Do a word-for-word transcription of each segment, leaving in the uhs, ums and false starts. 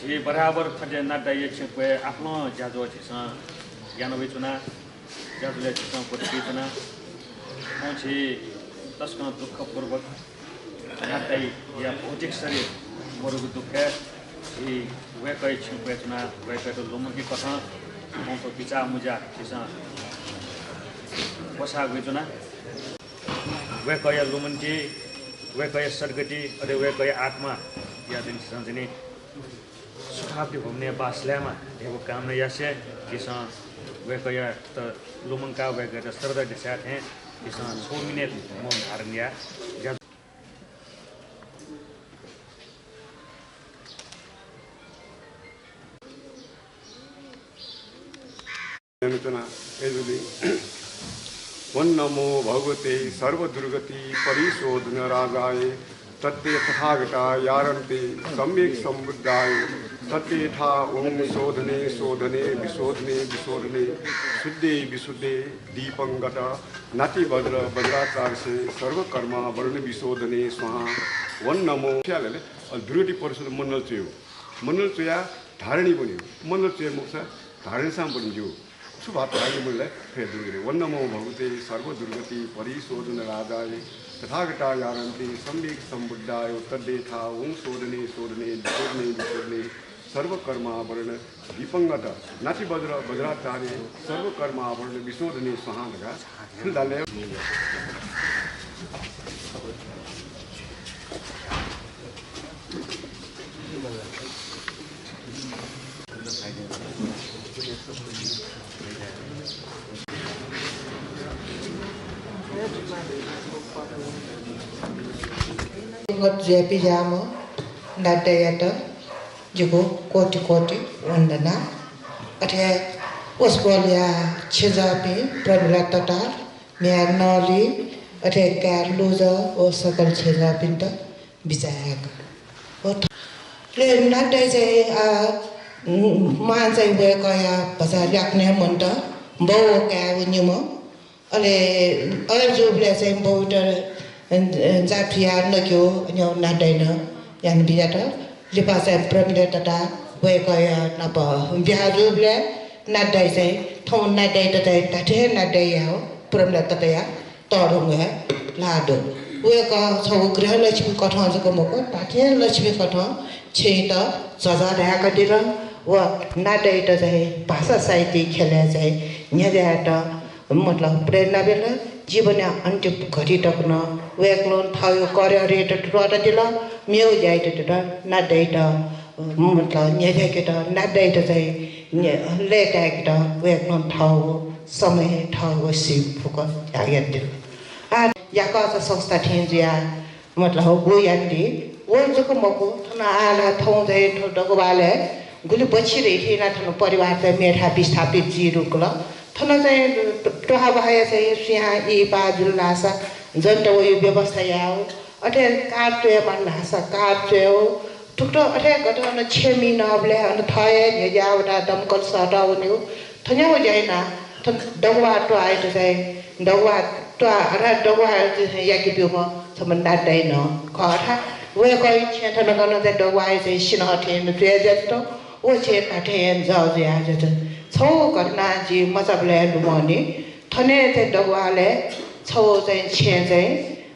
झी बराबर थथे नादाइया छेँ क्वय् आपालं ज्याझ्वः झीसं याना वयाच्वना। ज्याझ्वलय् झीसं ब्वति पियाच्वना। थौं झी तसकं दुःखपूर्वक नादाइया भौतिक शरीर मरुगु दुःखय् झी वय्कःया छेँ क्वय् च्वनाः वय्कःयात लुमंकेकथं थौं थ्व बिचाः मुँज्या झीसं ग्वसाः ग्वयाच्वना। वय्कःया लुमन्ति, वय्कःया सद्गति, अले वय्कःया आत्माया दनि झीसं जनि सुखावती भवनय् बास लायेमा धयागु कामना यासें झीसं वय्कःयात लुमंकाः वय्कःयात श्रद्धा देछाये थें झीसं छगू मिनेट मौन धारण याये। ज्या- यानाच्वना। अय्जूगुलिं ओं नमो भगवते सर्वदुर्गति परिशोधन राजाय तद्दे तथागतायारन्ते सम्यक् सम्बुद्धाय तद्दे था ओं शोधने शोधने विशोधने विशोधने शुद्धे विशुद्धे दीपंगत नाति वज्र वज्राचार्यसे सर्वकर्मावरण विशोधने स्वाहा। ओं नमो। दुर्गति परिशोधन मण्डल च्वयेगु। मण्डल च्वयाः धारणी ब्वनेगु। मण्डल च्वये मखुसा धारणीसां ब्वने ज्यू। छु भाः धारणी मण्डलय् फय् दुर्गति। ओं नमो भगवते सर्वदुर्गति परिशोधन राजाय तथागतायारन्ते सम्यक् सम्बुद्धाय तद्दे था ओं शोधने शोधने विशोधने विशोधने सर्वकर्मावरण दीपंगत नाति वज्र वज्राचार्य सर्वकर्मावरण विशोधने स्वाहा धकाः थुलि धाल। जगत व्यापी याःम्ह नादायात जिगु कोटि कोटि वन्दना। अथे वसपोलया छेँजःपिं प्रमिला तता, म्ह्याय् नली, अथे काय् लुजः व सकल छेँजःपिन्त बिचाः यायेगु। व थ-, ले नादाइ चाहिँ, आ, उम्, मां चाहिँ वय्कःया भचा ल्याखं हे मन्त, बौ व काय् व निम्ह। अले अय् जूबलय् चाहिँ बौयात, अ, जाथुया नक्यू, अन नादाइ नं याना बियात। लिपा चाहिँ प्रमिला तता वय्कःया नाप ब्याहा जूबलय् नादाइ चाहिँ थौं नादाइत चाहिँ धात्थें हे नादाइ याः, प्रमिला तताया तःधंगु हे ल्हाः दु। वय्कः छगू गृहलक्ष्मी कथं जक मखु, धात्थें लक्ष्मी कथं छेँयात झःझः धाय्कादिल। व नादाइत चाहिँ भाषा साहित्य ख्यलय् चाहिँ न्ह्याज्यायेत मतलब प्रेरणा बिल। जीवनया अन्तिम घडी तक नं वय्कलं थःगु करियरयात त्वःतादिल, मेगु ज्यायात त्वःतादिल, नादाइत मतलब न्ह्याज्याकेत, नादाइत चाहिँ न्ह्या-, लय्ताय्केत वय्कलं थःगु समय, थःगु सिप फुक्क त्याग यानादिल। आः याकःचा संस्था थें जुयाः मतलब गुगु यानादी, व जक मखु, थन आः ला थौं चाहिँ थ्व दगुबालय् गुलि बच्छि धइथें यानाः थन परिवार चाहिँ मेथाय् विस्थापित जुइ धुंकल। थन चाहिँ त्वाःबाया चाहिँ सुयां इहिपाः जुल धाःसा जनताया व्यवस्था यायेगु, अथे कार च्वयेमाल धाःसा कार च्वयेगु, थुकथं अथे गथे अन छेँ मि नःबलय् अन थः हे न्ह्यज्याः वनाः दमकल सःतः वनेगु। थज्याःगु ज्या यानाः थन दगुबाः त्वाःयात चाहिँ दगुबाः त्वाः अर्थात् दगुबाः याके ब्यूम्ह छम्ह नादाइ नं खः। अर्थात् वय्कःया छेँ थन गन चाहिँ दगुबाःया चाहिँ सिन्हः थें नं जुया जुयाच्वन। व छेँ धात्थें हे जः जुया जुयाच्वन। छगू घटना जि मचाबलय् लुमंनि। थन हे चाहिँ दगुबालय् छगू चाहिँ छेँ चाहिँ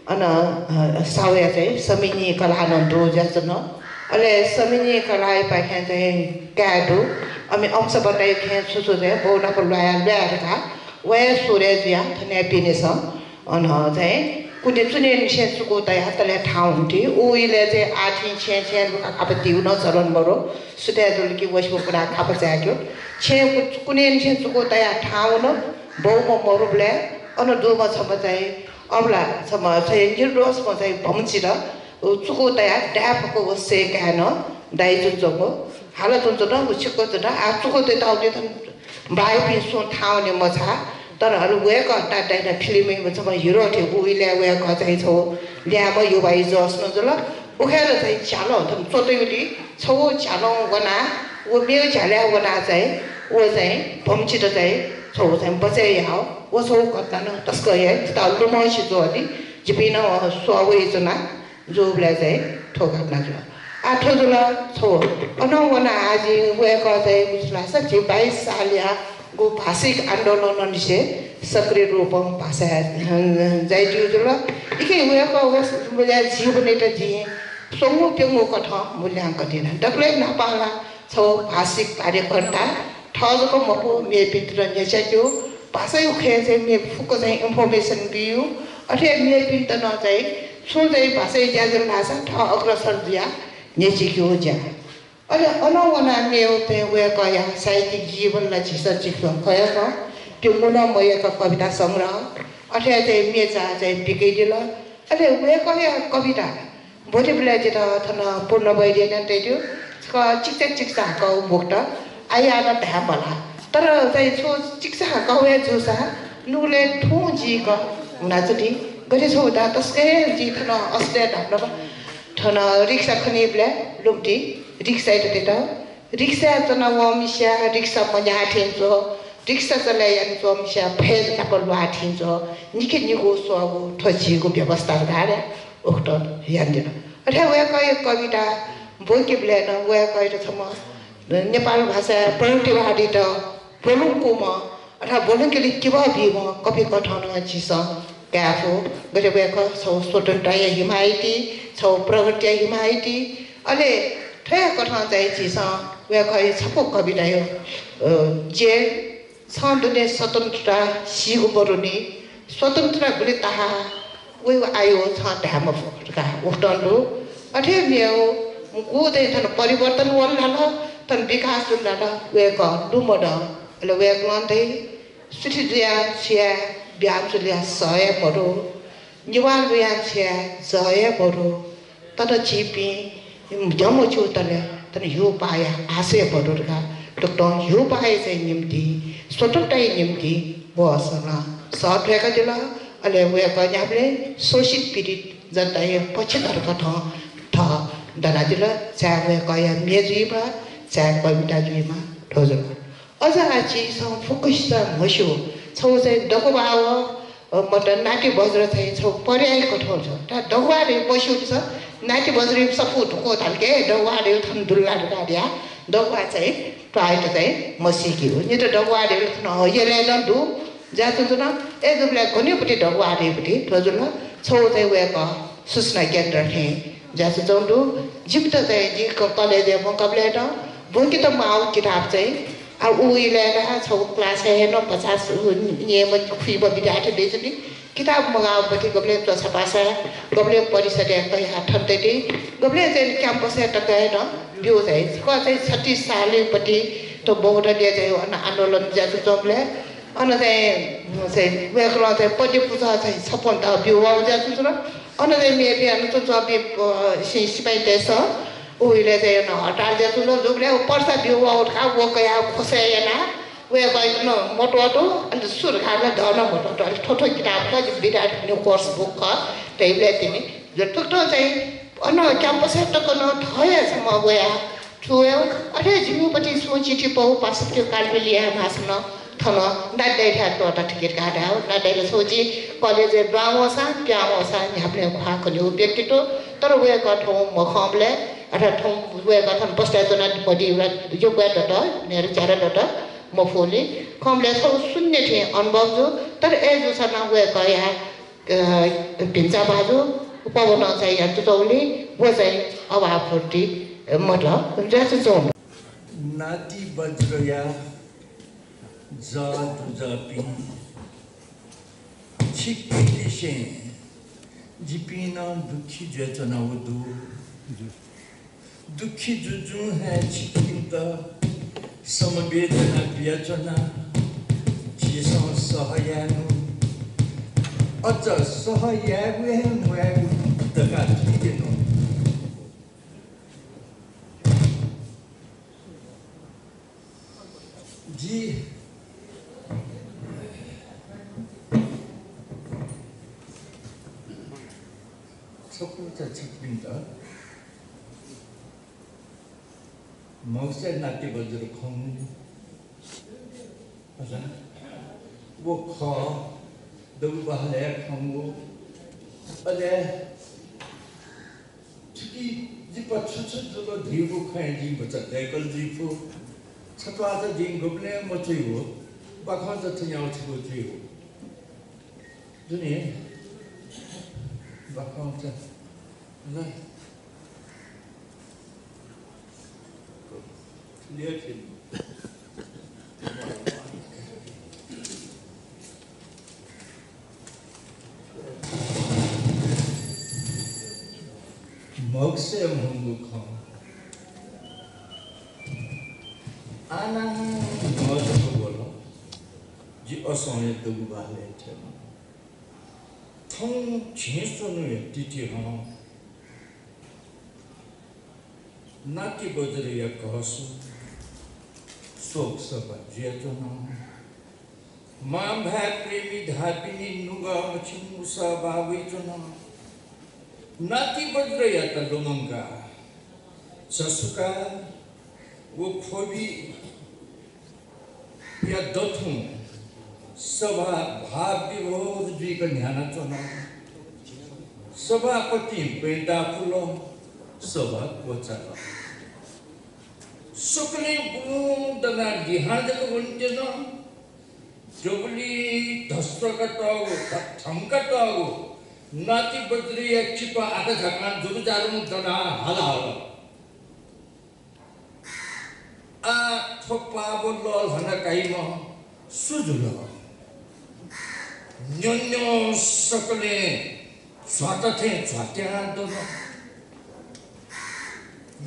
अन, अ, साहुया चाहिँ समिनि कलाः नं दु जुयाच्वन। अले समिनि कलाःयापाखें चाहिँ काय् दु। अमि अंश बटाइ थें छु छु चाहिँ बौ नाप ल्वाया ल्वाये धकाः वया सुरय् जुयाः थन हे पिनेसं अन चाहिँ कुने चुनेनिसें चुकू तयाः तले थाहां वंति। उ इलय् चाहिँ आः थें छेँ छेँ लुखा खापा तीगु नं चलन मरु। सुथय् जुल कि वसिबय् पुनाः खापा चाय्क्यु। छेँ कु-, कुनेनिसें चुकू तयाः थाहां वन। बौम्ह मरुबलय् अन दुम्ह छम्ह चाहिँ अबला छम्ह चाहिँ निर्दोषम्ह चाहिँ भम्चित व चुकू तयाः दाय् फक्व व सय् काय् नं दाइ जुयाच्वंगु। हालाच्वंच्वन व छिक्व च्वन। आः चुकू तयाः थन बाःपिं सुं थाहां वने मछाः। तर अले वय्कः नादाइ नं फिल्मय् छम्ह हिरो थें उ इलय् वय्कः चाहिँ छगू ल्याय्म्ह युवाया जस नं जुल। उखें नं चाहिँ झ्यालं थन च्वतुइगुलिं छगू झ्यालं वनाः व मेगु झ्यालय् वनाः चाहिँ व चाहिँ भम्चित चाहिँ छगू चाहिँ बचय् याः। व छगू घटना नं तसकं हे जितः लुमंसे जुयादी। जिपिं नं स्वः वयाच्वना। जूबलय् चाहिँ थ्व घटना जुल। आः थ्व जुल छगू। अनं वनाः आः जिं वय्‌कः चाहिँ छु धाःसा झी बाइस सालयागु भाषिक आन्दोलनंनिसें सक्रिय रूपं भाषाय्, अ, जायाच्वंगु जुल। इकिं वय्‌कःया जीवनयात जिं स्वंगू प्यंगू कथं मूल्यांकन याना। दकलय् न्हापां ला छगू भाषिक कार्यकर्ता, थः जक मखु, मेपिन्त नं न्ह्यच्याकेगु, भाषाया खँय् चाहिँ मेपिं फुक्क चाहिँ information बीगु, अथे मेपिन्त नं चाहिँ छुं चाहिँ भाषाया ज्या जुल धाःसा थः अग्रसर जुयाः न्ह्यचिकेगु ज्या। अले अनं वनाः मेगु चाहिँ वय्‌कःया साहित्यिक जीवन ला झीसं चिकं कयाच्वना, प्यंगू नं मयय्‌क कविता संग्रह, अथे चाहिँ मेचा चाहिँ पिकयादिल। अले वय्‌कःया कविता ब्वतिबलय् जितः थन पूर्ण वैद्यं नं धयादिल, छकः चिकिचा चिकिचा कःगु मुक्त, आः यानाः धाये मलाः। तर चाहिँ छु चिकिचा कःगु हे जूसा नुगलय् थुं जीक हुनाच्वनी। गथे छगू दा तसकं हे जि थन असलय् धाःसा थन रिक्सा खनीबलय् लुमति रिक्सायात तयेत। रिक्साय् च्वना वंम्हस्या रिक्सा मन्ह्याः थें च्वं, रिक्सा चले याना च्वंम्हस्या फय् नाप ल्वाः थें च्वं, निखे निगू स्वःगु थ्व झीगु व्यवस्था धकाः उकथं यानादिल। अथे वय्‌कःया कविता ब्वंकेबलय् नं वय्‌कःयात छम्ह नेपाल भाषाय् प्रगतिवादीत ब्वलंकूम्ह अथवा ब्वलंकेगुली किबः बीम्ह कवि कथं नं झीसं काये फु। गथे वय्‌कः छगू स्वतन्त्रताया हिमायती, छगू प्रगतिया हिमायती, अले थ्व हे कथं चाहिँ झीसं वय्‌कःया छपु कविताया, अ, जेल, छं दुने स्वतन्त्रता सीगु मदुनि, स्वतन्त्रता गुलि ताहाः, वयागु आयु छं धाये मफु धकाः उकथं दु। अथे मेगु चाहिँ थन परिवर्तन वल धाल, थन विकास जुल धाल, वय्‌कः लुमदँ। अले वय्‌कलं धाइ, सुथि जुयाः छु याये, ब्याहा जुयाः सह हे मदु, निभाः लुयाः छु याये, जः हे मदु। तर झीपिं ध्यमच्वंतले थन ह्यूपाःया आशय मदु धकाः, उकथं ह्यूपाःया चाहिँ निम्तिं, स्वतन्त्रताया निम्तिं वय्‌कलं सः थ्वय्‌कादिल। अले वय्‌कः न्ह्याबलें शोषित पीडित जनताया पक्षधर कथं थः दनादिल। चाहे वय्‌कःया म्ये जुइमा, चाहे कविता जुइमा, थ्व जुल। अझ आः झीसं फुक्कसितं म्हस्यू, छगू चाहिँ दक्वबहाः व, अ, मतलब नाति बज्र चाहिँ छगू पर्याय कथं जुल। तर दक्वबहाः धइगु मस्यूनिसें नाति बज्रया सफू धुकू धाल कि दक्वबहाः धइगु थन दुल्ला धकाः धयाः दक्वबहाः चाहिँ त्वाःयात चाहिँ मसीकेगु। नि त दक्वबहाः धइगु थन यलय् नं दु, जुयाच्वंगु नं। अय्‌जूबलय् गनपति दक्वबहाः धइगु थ्व जुल। छगू चाहिँ वय्‌कः सूचना केन्द्र थें जुयाच्वंगु दु। जिमित चाहिँ जि क-, कलेजय् ब्वंकाबलय् नं ब्वंकेत माःगु किताब चाहिँ आः उ इलय् ला छगू class-य् हे नं पचास न्यय्म्ह खुइम्ह विद्यार्थी दइच्वनी। किताब मगाःगु पति गबलें च्वछापासाय्, गबलें परिषदय् कयाः थन तइ, गबलें चाहिँ campus-य् तक हे नं ब्यू चाहिँ। छकः चाहिँ छत्तीस सालया पति त बहुदलीय चाहिँ अन आन्दोलन जुयाच्वंबलय् अन चाहिँ, चाहिँ वय्‌कलं चाहिँ पद्य पुचः चाहिँ छप्पन त ब्यू वःगु जुयाच्वंगु दु। अन चाहिँ मेपिं अन च्वंच्वंपिं, अ, सि-, सिपाइँतय्‌सं उ इलय् चाहिँ अन हडताल जुयाच्वंगु दु। जूबलय् व पर्चा ब्यू वःगु धकाः व कयाः खोसय् यानाः वय्‌कःयात नं मत्वःतू, अले सु धकाः नं दः नं मत्वःतू। अले थ्व थ्व किताब खः, जि विद्यार्थी course book खः, धइबलय् तिनि। थुकथं चाहिँ अन campus-य् तक नं थः हे छम्ह वयाः छु वय्, अथे जिमिगु पति छुं चिठी पौ पासापिं कालबिल याये माःसा नं थन नाति दाइथाय् त्वःता थिके धकाः धायेगु। नाति दाइ ला छगू जि कलेजय् दुहां वःसां, पिहां वःसां न्ह्याबलें ख्वाः खनीगु व्यक्तित्व। तर वय्‌कः थौं मखंबलय्, अथवा थौं वय्‌कः थन बस्ताय् च्वनादीम्ह दीबलय् यक्व हे दत, न्हय्‌दँ ज्यादँ दत, मफुगुलिं खंबलय् छगू शून्य थें अनुभव जू। तर अय्‌जूसां नं वय्‌कःया अ, भिन्चा भाजु पवनं चाहिँ यानाच्वंगुलिं व चाहिँ अभावपूर्ति मत जुयाच्वंगु। नाति बज्रया जः दुजःपिं, छिकपिंनिसें जिपिं नं दुःखी जुयाच्वनागु दु। दुःखी जुजुं हे छिकपिन्त समवेदना बियाच्वना। झीसं सह यायेनु, अझ सह यायेगु हे म्वायेगु दु धकाः थुइकेनु। जि छकूचा छिकपिन्त म्हगसय् नाति बज्र खंगु अझ व खः, दबू बहालय् खंगु, अले थुकी लिपा छु छु जुल धइगु खँय् जिं भचा दय्‌कल जुइ फु। छत्वाःचा जिं गुबलें मच्वइगु, बाखंचा थज्याःगु छगू जुइगु। जुनि बाखंचा ल। ल्ययाथ्यनी। म्हगसय् म्हंगु खँ। आः नं म्ह जक वल। जि असंया दबुबहालय् थ्यन। थौं झिंस्वन्हुया तिथिं हं नातिबज्रया घःसू शोक सभा जुयाच्वन। मांभाय् प्रेमी धाःपिनि नुगः मछिंगु सहभागी वइच्वन। नातिबज्रयात लुमंकाः झसुकाः व ख्वबिया दथुं सभा भाव विभोर जुइक न्ह्यानाच्वन। सभापतिं ब्वँय् दाखुल, सभा क्वचाल। सकलें बुलुं दनाः लिहां जक वनेत्यन। दबुलिइ धस्वाकातःगु, ध-, धंकातःगु नातिबज्रया चिपा आकाझाकां जुरुजारुं दनाः हाला हल। आः थ्व पाव लःल्हाना काइम्ह सु जुल? न्यंन्यं सकलें झ्वाता थें झ्वात्यां दन।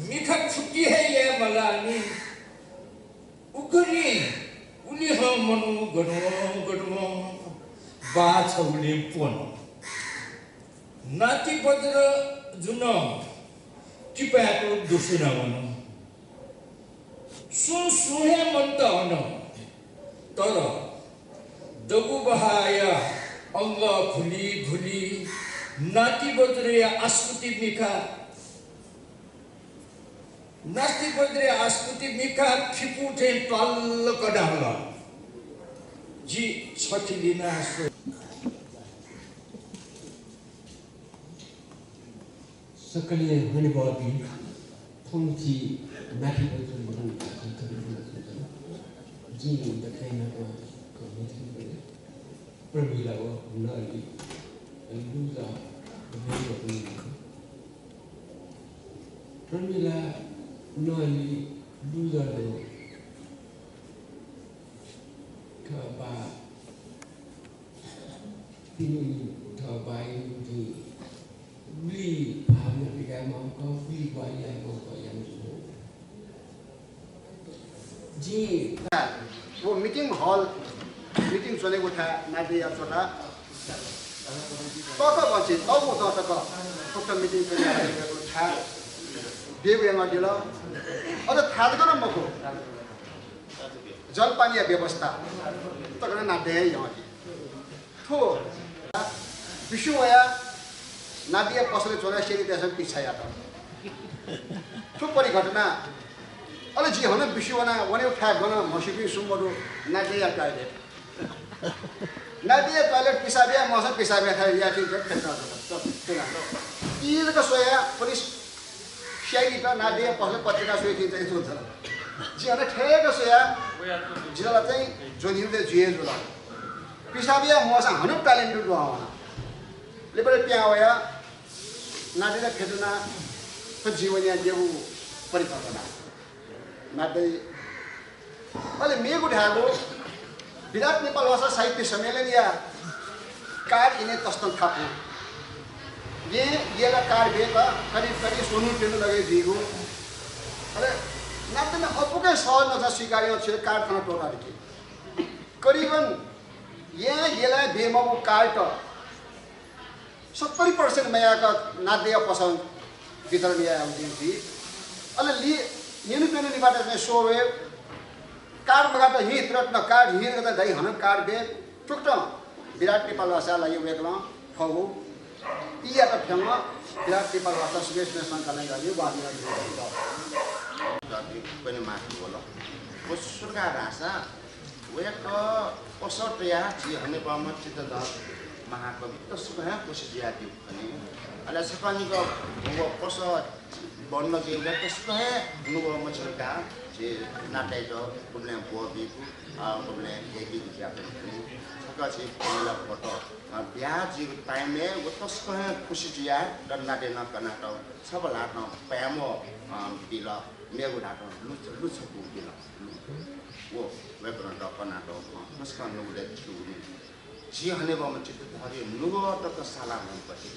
मिखा फुति हे याये मलाःनि। उघुरिं उलिहं मनू गन वं गन वं बाः छगुलिं प्वन। नातिबज्रजुं चिपाय्‌त दुस्वना वन। सुं सुं हे मन्त अन। तर दबुबहाया अंगः घुलि घुलि नातिबज्रया आसकुति मिखा नातिबज्रया आसकुति मिखा फिपु थें त्वाल्ल कना हल। जि छथि लिना स्वये। सकलें हनेबहःपिं, थौं झी नातिबज्र मदु धकाः जिं दकलय् नापं खँ ल्हाये। प्रमिला व नली लुजः। प्रमिला, नली, लुजः दु। थः बाः, तिनि थः बाःया निंतिं गुलि भावना पिकाये माःगु, गुलि ग्वाहालि याये माःगु यानाच्वंगु। जिं व meeting hall, meeting च्वनेगु थाय् नातिया च्वता। तक बचे, तःगु दँ तक उक्त meeting च्वनेगु थाय् ब्यू यानादिल। अझ थाय् जक नं मखु, जलपानया व्यवस्था तक नं नातिया यानादिल। थ्व बिस्युं वयाः नातिया पसलय् च्वनाः स्याइपिन्सं पिछा यात। थ्व परिघटना। अले जि हानं बिस्युं वनाः वनेगु थाय् गन म्हस्यूपिं सुं मदु, नातिया toilet। नातिया toilet पिसाब याये म्हसा पिसाब याये थाय् याःपिं जक फ्यतुना च्वन। च्वना। ई जक स्वयाः पुलिस CID त नातिया पसलय् पत्रिका स्वयाः थ्यंकल। जि हानं थथे जक स्वयाः जितः ला चाहिँ ज्वनी जुइ हे जुल। पिसाब याये म्हसा हानं toilet दुहां वना। लिपा पिहां वयाः नातियात फ्यतुना। थ्व जीवनया मेगु परिकल्पना। नाति। अले मेगु धायेगु, विराट नेपाल भाषा साहित्य सम्मेलनया card इने तसकं थाकु। येँ, येँला card ब्येत करिब करिब स्वन्हु प्यन्हु लगय् जुइगु। अले नातिं अप्वःकं सहज नसां स्वीकार यानाः छित card थन त्वःतादिल कि। करिबन येँ, येँलां ब्येमाःगु card त सत्तरी percent मयाक नातिया पसलं वितरण यायेगु जुइ। अले लि-, न्यन्हु प्यन्हु निपाःत चाहिँ सोवे card मगात हिं तुरत card हिं गत दाइ हानं card ब्ये। थुकथं विराट नेपाल भाषाया लागि वय्कलं थःगु ईयात फ्यंक विराट नेपाल भाषा सुकेश नेशनल संकलन लागि वादी यानादिल। जाति पनि माथि वल। व सुर्गा भाषा वय्कः पसः तयाः झी हनेबहःम्ह चित्तधर महाकवि तसकं हे कोसिस याःपिं खनी। अले छकः निकः व पसः बन्द जुइबलय् तसकं हे नुगः मछिंकाः झी नातायात गुबलें ब्वःबीगु, अ, गुबलें हेय्‌बीगु जुयाच्वन खनी। छकः झी पमिला ब्वत, अ, बिया जुइगु time-य् व तसकं हे खुसि जुयाः दण्डादे नं कनातःगु, छपु ल्हातं पाय्‌म्ह, अ, बिल, मेगु ल्हातं लु-, लुछकू बिल। व वय्‌कलं द कनातःगु खँ तसकं नुगलय् थ्यूगुलिं झी हनेबहःम्ह चित्तधरया नुगः तक सालाः वंपति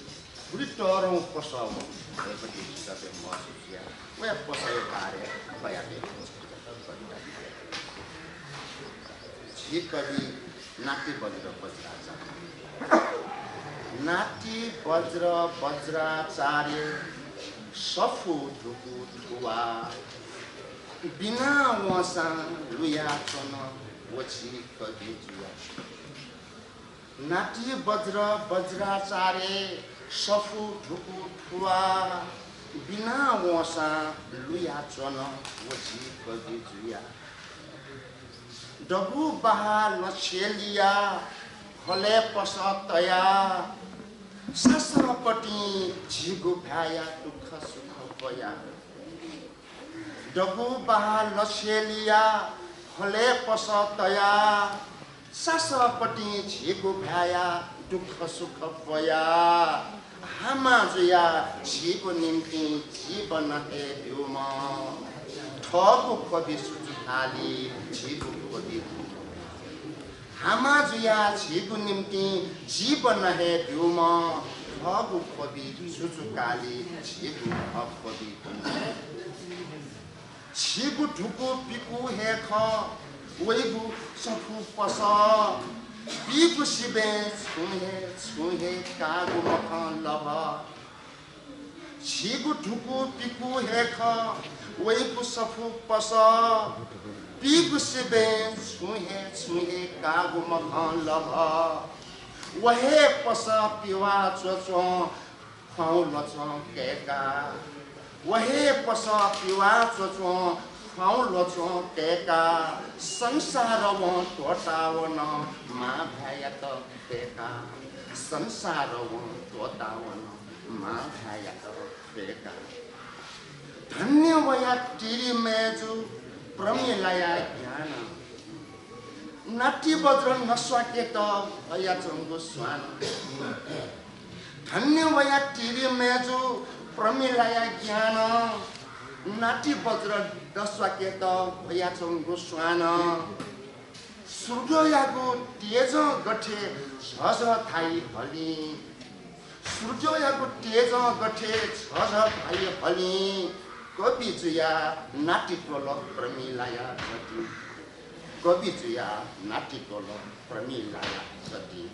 थुलि तःधंगु पसः वंपति झीसं महसुस जुयाः वया पसःया बारे कयातये। झी कवि नाति वज्र वज्राचार्य। नाति वज्र वज्राचार्य सफू धुकू थुवाः बिना वंसां लुयाच्वन व झी कवि जुया। नाति वज्र वज्राचार्य सफू धुकू थुवाः बिना वंसां लुयाच्वन व झी कवि जुया। दगू बहाः लछेलिया हलय् पसः तया सासःपतिं झीगु भाय्‌या दुःख सुख ब्वया। दगू बहाः लछेलिया हलय् पसः तया सासःपतिं झीगु भाय्‌या दुःख सुख ब्वया। हामा जुयाः झीगु निंतिं जीवन हे ब्यूम्ह थःगु कवि सुचुकाली झीगु कवि। हामा जुयाः झीगु निंतिं जीवन हे ब्यूम्ह थःगु कवि सुचुकाली झीगु कवि। झीगु धुकू पिकू हे खः वइगु सफू पसः। पीगु सिबें छुं हे छुं हे काःगु मखं लभ। झीगु धुकू पिकू हे खः वइगु सफू पसः। पीगु सिबें छुं हे छुं हे काःगु मखं लभ। व हे पसः पिवाः च्वच्वं ख्वाउँ ल्वच्वं कय्‌का। व हे पसः पिवाः च्वच्वं ख्वाउँ ल्वच्वं कय्‌का। संसारवं त्वःतावन मांभाय्‌यात कय्‌का। संसारवं त्वःतावन मांभाय्‌यात कय्‌का। धन्य वया तिरिमय्‌जु प्रमिलाया ज्ञान। नाति वज्र नस्वाकेत भयाच्वंगु स्वान। धन्य वया तिरिमय्‌जु प्रमिलाया ज्ञान। नाति वज्र नस्वाकेत भयाच्वंगु स्वान। सूर्ययागु तेजं गथे झःझः धाइ हलिं। सूर्ययागु तेजं गथे झःझः धाइ हलिं। कवि जुयाः नाति त्वल प्रमिलाया जति। कवि जुयाः नाति त्वल प्रमिलाया जति।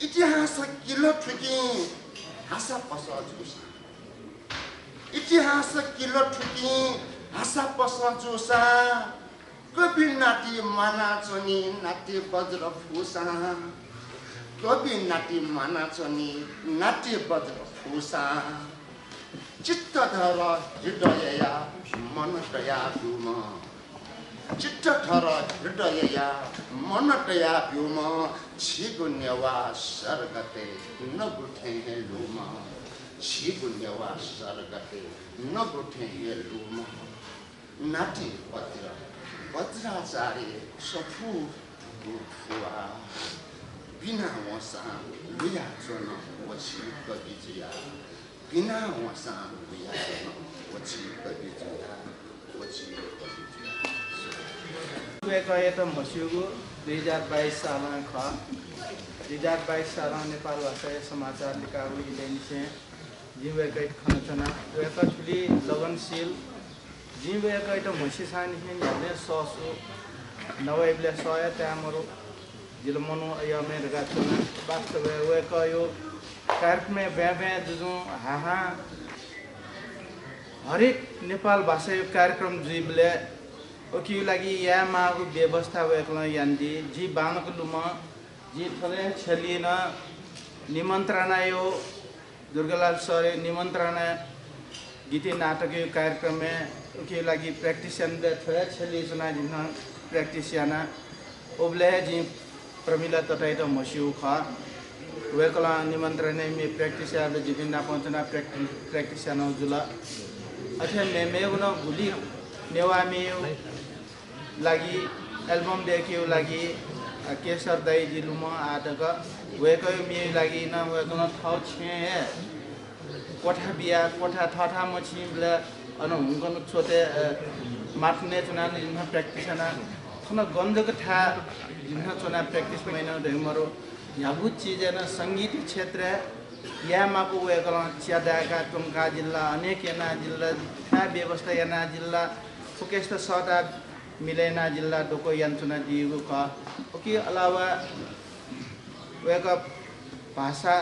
इतिहास किल थुकिं हासा पसः जूसां। इतिहास किल थुकिं हासा पसः जूसां। कवि नाति म्वानाच्वनी नाति वज्र फुसां। कवि नाति म्वानाच्वनी नाति वज्र फुसां। चित्तधर हृदयया मन तया ब्यूम्ह। चित्तधर हृदयया मन तया ब्यूम्ह। झीगु नेवाः सर्गते नगु थें हे लूम्ह। झीगु नेवाः सर्गते नगु थें हे लूम्ह। नाति वज्र वज्राचार्य सफू धुकू थुवाः बिना वंसां लुयाच्वन व झी कवि जुया। बिना वंसां लुयाच्वन व झी कवि जुया। व झी कवि जुया। वय्‌कःयात म्हस्यूगु दुई हजार बाइस सालं खः। दुई हजार बाइस सालं नेपाल भाषाया समाचार लिकाःगु इलय्‌निसें जिं वय्‌कःयात खनाच्वना। वय्‌कः थुलि लगनशील। जिं वय्‌कःयात म्हसीसांनिसें न्ह्याबलें सःसु। नवइबलय् सःया ताये मरु। जिल मनू अयःम्ह धकाः च्वना। वास्तवय् वय्‌कःया कार्यक्रमय् बँय् बँय् जुजुं हाहां हरेक नेपाल भाषाया कार्यक्रम जुइबलय् उकिया लागि यायेमाःगु व्यवस्था वय्‌कलं यानादी। जि बांलाक लुमं। जिं थन हे छ्यलिनं निमन्त्रणाया दुर्गालाल सरया निमन्त्रणा गीति नाटकया कार्यक्रमय् उकिया लागि practice यानाबलय् थ्व हे छ्यलिइ च्वनाः जिं नं practice याना। उबलय् हे जिं प्रमिला ततायात म्हस्यू खः। वय्‌कलं निमन्त्रणय् म्ये practice यायेबलय् जिपिं नाप च्वनाः practice, practice यानागु जुल। अथे मेमेगु नं गुलि नेवाः म्येया लागि album दय्‌केया लागि, अ, केशर दाइ जि लुमं आः तक वय्‌कःया म्येया लागि नं वय्‌कलं थःगु छेँय् हे क्वथा बियाः, क्वथा थःथाय् मछिंबलय् अन हुंकन च्वतय्, अ, माथुनय् च्वनाः जिमिसं practice याना। थन गन जक थाय् जिमिसं च्वनाः practice मयाना धइगु मरु। न्ह्यागु चिजय् नं संगीत क्षेत्रय् यायेमाःगु वय्‌कलं च्यादाय्‌काः त्वंकादिल ला, अनेक यानादिल ला, थाय् व्यवस्था यानादिल ला, फुक्कसित सःताः मिले यानादिल ला, दक्व यानाच्वनादीगु खः। उकी अलावा वय्‌कः भाषा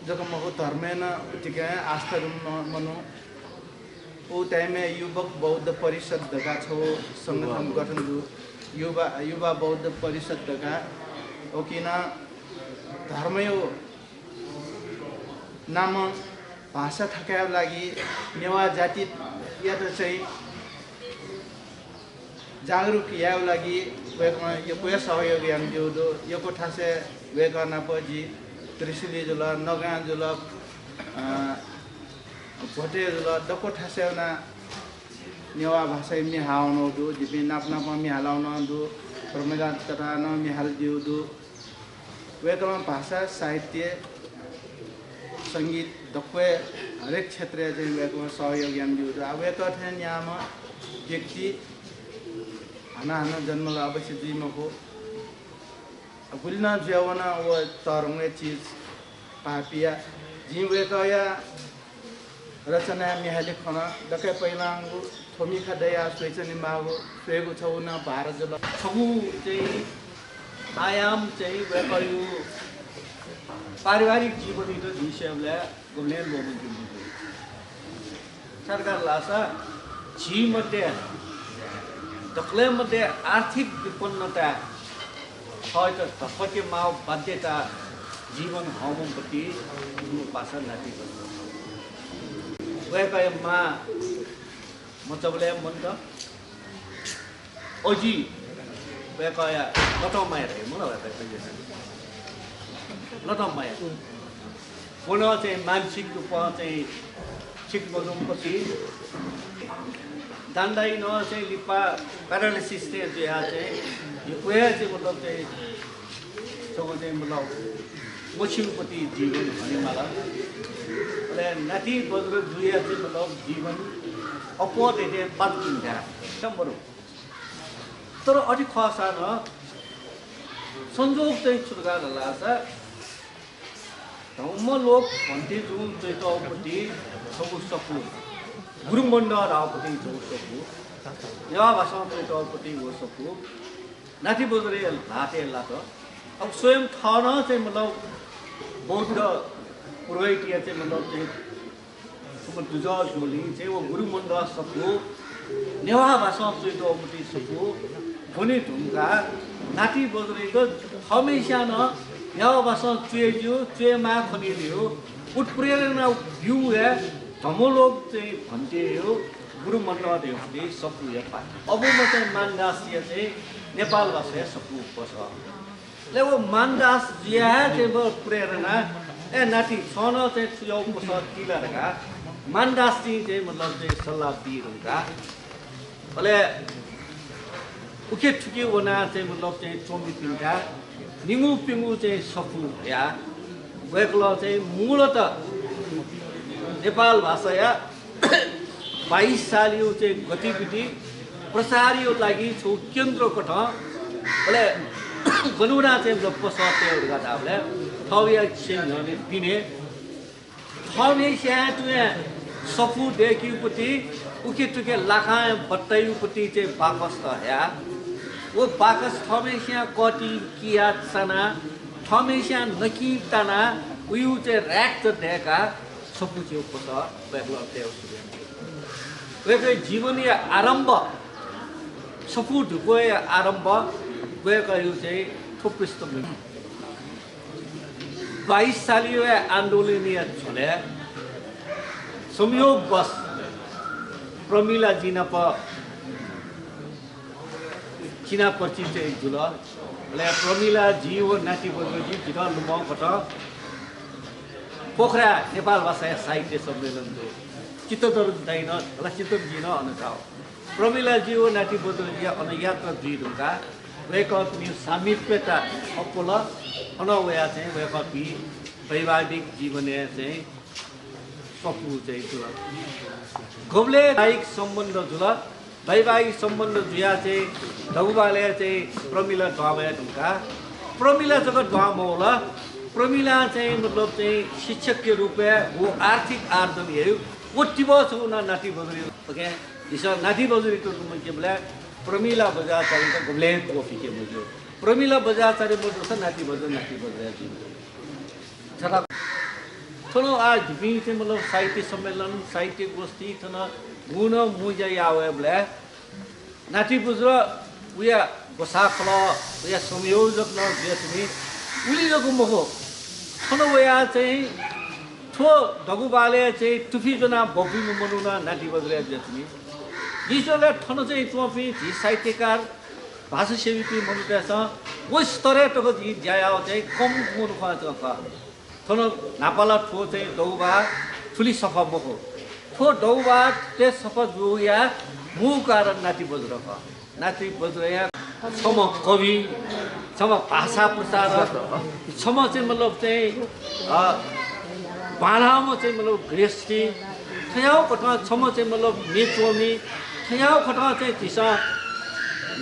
जक मखु, धर्मय् नं उतिकं आस्था दुम्ह मनू। उ time-य् युवक बौद्ध परिषद धकाः छगू संगठन गठन जू। युवा, युवा बौद्ध परिषद धकाः। उकी नं धर्मया नामं भाषा थकायेया लागि नेवाः जातियात चाहिँ जागरुक यायेया लागि वय्‌कलं यक्व हे सहयोग यानादीगु दु। यक्व थासय् वय्‌कः नाप जि त्रिशुलि जुल, नगं जुल, अ, भोटे जुल, दक्व थासय् वनाः नेवाः भाषाया म्ये हालावनागु दु। जिपिं नाप नापं म्ये हालावनागु दु। प्रमिला ततां नं म्ये हालादीगु दु। वय्‌कलं भाषा, साहित्य, संगीत दक्वय् हरेक क्षेत्रय् चाहिँ वय्‌कलं सहयोग यानादीगु दु। आः वय्‌कः थें न्याम्ह व्यक्ति हानं हानं जन्मल अवश्य जुइ मखु। गुलि नं जुयावन, व तःधंगु हे चिज पाः पिया। जिं वय्‌कःया रचनाया म्ये हाले खन। दकलय् पहिलांगु थ्व मिखा दयाः स्वयाच्वनेमाःगु स्वयेगु छगू नं भार जुल। छगू चाहिँ आयाम चाहिँ वय्‌कःया पारिवारिक जीवनयात जिं स्वयेबलय् गुबलें ल्वःमंकेगु दु। छाय् धाःसा झी मध्ये, दकलय् मध्ये आर्थिक विपन्नताय् थःत धफके माःगु बाध्यता जीवन हःम्ह पति उपासना नाति। वय्‌कःया मां मचाबलय् मन्त। अजि वय्‌कःया लतमाया धइम्ह ला वय्‌कःया लतमाया। व नं चाहिँ मानसिक रूपं चाहिँ ठीक मजूम्ह पति। दान्दाइ नं चाहिँ लिपा paralysis थें जुयाः चाहिँ यक्व हे चाहिँ मतलब चाहिँ छगू चाहिँ मतलब मछिम्ह पति जीवन हनेमाल। अले नाति बज्रजुया चाहिँ मतलब जीवन अप्वः तयेत पात किंका। तर अथे खःसा नं संजोग चाहिँ छु धकाः धाःसा धम्मलोक भन्ते जुं च्वयातःगु पति छगू सफू, गुरुमण्डः धाःगु पति छगू सफू, नेवाः भाषां च्वयातःगु पति व सफू नाति बज्रया ल्हातय् लात। अब स्वयं थः नं चाहिँ मतलब बौद्ध पुरोहितया चाहिँ मतलब चाहिँ थुम्ह दुजः जूगुलिं चाहिँ व गुरुमण्डः सफू, नेवाः भाषां च्वयातःगु पति सफू ब्वने धुंकाः नाति बज्रयात थःम्हस्यां नं नेवाः भाषां च्वये ज्यू, च्वयेमाः खनेदयेगु उत्प्रेरणा ब्यूगु हे धम्मलोक चाहिँ भन्तेया गुरुमण्डः धयागु पति सफूया पाठ। अबुम्ह चाहिँ मानदासया चाहिँ नेपाल भाषाया सफू पसः। अले व मानदास जुया हे चाहिँ व प्रेरणा, ए नाति, छं नं चाहिँ थुयागु पसः ति ला धकाः मानदासं चाहिँ मतलब चाहिँ सल्लाह बी धुंकाः। अले उखे थुखे वनाः चाहिँ मतलब चाहिँ च्वंपिन्त निंगु पिंगु चाहिँ सफू हयाः वय्‌कलं चाहिँ मूलतः नेपाल भाषाया बाइस सालया चाहिँ गतिविधि प्रचारया लागि छगू केन्द्र कथं, अले गन वनाः चाहिँ मतलब पसः तयेगु धकाः धाःबलय् थःगुया छेँ न्ह्यःने पिने थःम्हस्यां तुं हे सफू दय्‌केगु पति, उखे तुखे लाकां बत्तायु पति चाहिँ बाकस हयाः, व बाकस थःम्हस्यां कःतिं कियाः चानाः, थःम्हस्यां नकिं तानाः उयु चाहिँ rack त दय्‌काः सफू च्वयेगु पसः वय्‌कलं तयेगु सुरु यानादिल। वय्‌कःया जीवनया आरम्भ, सफू धुंकूया आरम्भ वय्‌कःया चाहिँ थ्व पृष्ठभूमि। बाइस सालया आन्दोलनया झ्वलय् संयोगवश प्रमिला जि नाप चिना परिचित जुल। अले प्रमिला जि व नाति बज्रजुं जितः लुमं कथं पोखरा नेपाल भाषाया साहित्य सम्मेलन दु। चित्तधर दाइनं, ला चित्तधरजीनं अन जाः। प्रमिलाज्यू व नाति बज्रज्यूया अन यात्रा जुइ धुंकाः वय्कःपिनिगु सामिप्यता अप्वल। अन वयाः चाहिँ वय्कःपिं वैवाहिक जीवनय् चाहिँ सफू चाहिँ जुल। गुबलय् वैवाहिक सम्बन्ध जुल। वैवाहिक सम्बन्ध जुयाः चाहिँ दगुबालय् चाहिँ प्रमिला दुहां वये धुंकाः प्रमिला जक दुहां मवल। प्रमिलां चाहिँ मतलब चाहिँ शिक्षकके रूपय् व आर्थिक आर्जन याइ। व तिबः छगू नं नाति बज्रयात। OK, झीसं नाति बज्रयात लुमंकेबलय् प्रमिला बज्राचार्ययात गुबलें त्वःफिके मज्यू। प्रमिला बज्राचार्य मदुसा नाति बज्र, नाति बज्र जुइ मखु। छता थन आः जिपिं चाहिँ मतलब साहित्य सम्मेलन, साहित्य गोष्ठी थन गुणं मुँज्या याः वयेबलय् नाति बज्र वया ग्वसाःखलः, वया संयोजक नं जुया तिनि। उलि जक मखु, थन वयाः चाहिँ थ्व दगुबालय् चाहिँ तुफिं ज्वनाः ब्वपुइम्ह मनू नं नाति बज्रया जुया तिनि। विशेष यानाः थन चाहिँ च्वंपिं झी साहित्यकार, भाषासेवीपिं मनूतय्सं व स्तरय् तक जिं ज्या याःगु चाहिँ कम मनू खः, खः। थन न्हापा ला थ्व चाहिँ दगुबाः थुलि सफा मखु। थ्व दगुबाः थथे सफा जूगुया मू कारण नाति बज्र खः। नाति बज्रया छम्ह कवि, छम्ह भाषा प्रचारक, छम्ह चाहिँ मतलब चाहिँ, अ, बांलाःम्ह चाहिँ मतलब गृहस्थी, थज्याःगु कथं छम्ह चाहिँ मतलब म्ये च्वमि, थज्याःगु कथं चाहिँ झीसं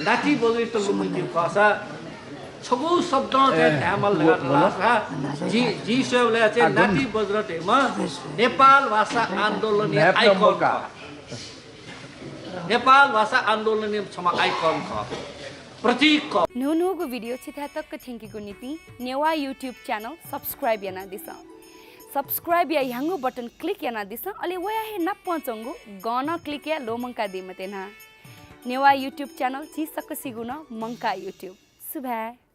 नाति बज्रयात लुमंकेगु खःसा छगू शब्दं चाहिँ धायेमाल धकाः धाःसा, जिं, जिं स्वयेबलय् चाहिँ नाति बज्र धइम्ह नेपाल भाषा आन्दोलनया icon खः। नेपाल भाषा आन्दोलनया छम्ह icon खः, प्रतीक खः। न्हून्हूगु video छिथाय् तक थ्यंकेगु निंतिं नेवाः YouTube channel subscribe यानादिसँ। Subscribe या ह्याउँगु button click यानादिसँ, अले वया हे नापं च्वंगु गं नं click याये ल्वःमंकादी मते न्हा। नेवाः YouTube channel झी सकसिगु नं मंकाः YouTube। सुभाय्।